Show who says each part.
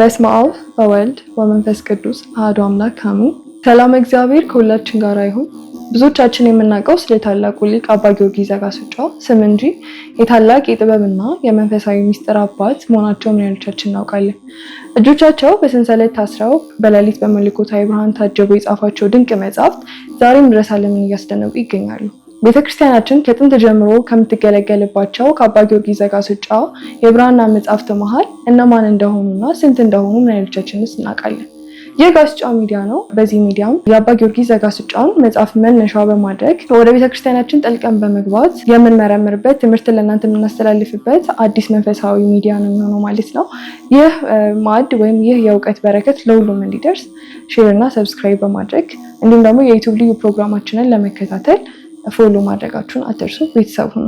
Speaker 1: በስመ አብ ወወልድ ወመንፈስ ቅዱስ አሐዱ አምላክ አሜን። ሰላም እግዚአብሔር ከሁላችን ጋር ይሁን። ብዙዎቻችን የምናውቀው ስለ ታላቁ ሊቅ አባ ጊዮርጊስ ዘጋስጫ ስም እንጂ የታላቅ የጥበብና የመንፈሳዊ ምስጢር አባት መሆናቸው ምን ያህሎቻችን እናውቃለን? እጆቻቸው በሰንሰለት ታስረው በሌሊት በመለኮታዊ ብርሃን ታጀበው የጻፏቸው ድንቅ መጻሕፍት ዛሬም ድረስ ዓለምን እያስደነቁ ይገኛሉ። ቤተክርስቲያናችን ከጥንት ጀምሮ ከምትገለገልባቸው ከአባ ጊዮርጊስ ዘጋስጫ የብራና መጻሕፍት መሃል እነማን እንደሆኑና ስንት እንደሆኑ ምን ያህሎቻችንስ እናውቃለን? ይህ ጋስጫ ሚዲያ ነው። በዚህ ሚዲያም የአባ ጊዮርጊስ ዘጋስጫን መጽሐፍ መነሻ በማድረግ ወደ ቤተክርስቲያናችን ጠልቀን በመግባት የምንመረምርበት፣ ትምህርትን ለእናንተ የምናስተላልፍበት አዲስ መንፈሳዊ ሚዲያ ነው የሚሆነው ማለት ነው። ይህ ማዕድ ወይም ይህ የእውቀት በረከት ለሁሉም እንዲደርስ share እና subscribe በማድረግ እንዲሁም ደግሞ የ YouTube ልዩ ፕሮግራማችንን ለመከታተል follow ማድረጋችሁን አትርሱ። ቤተሰብ ሁኑ።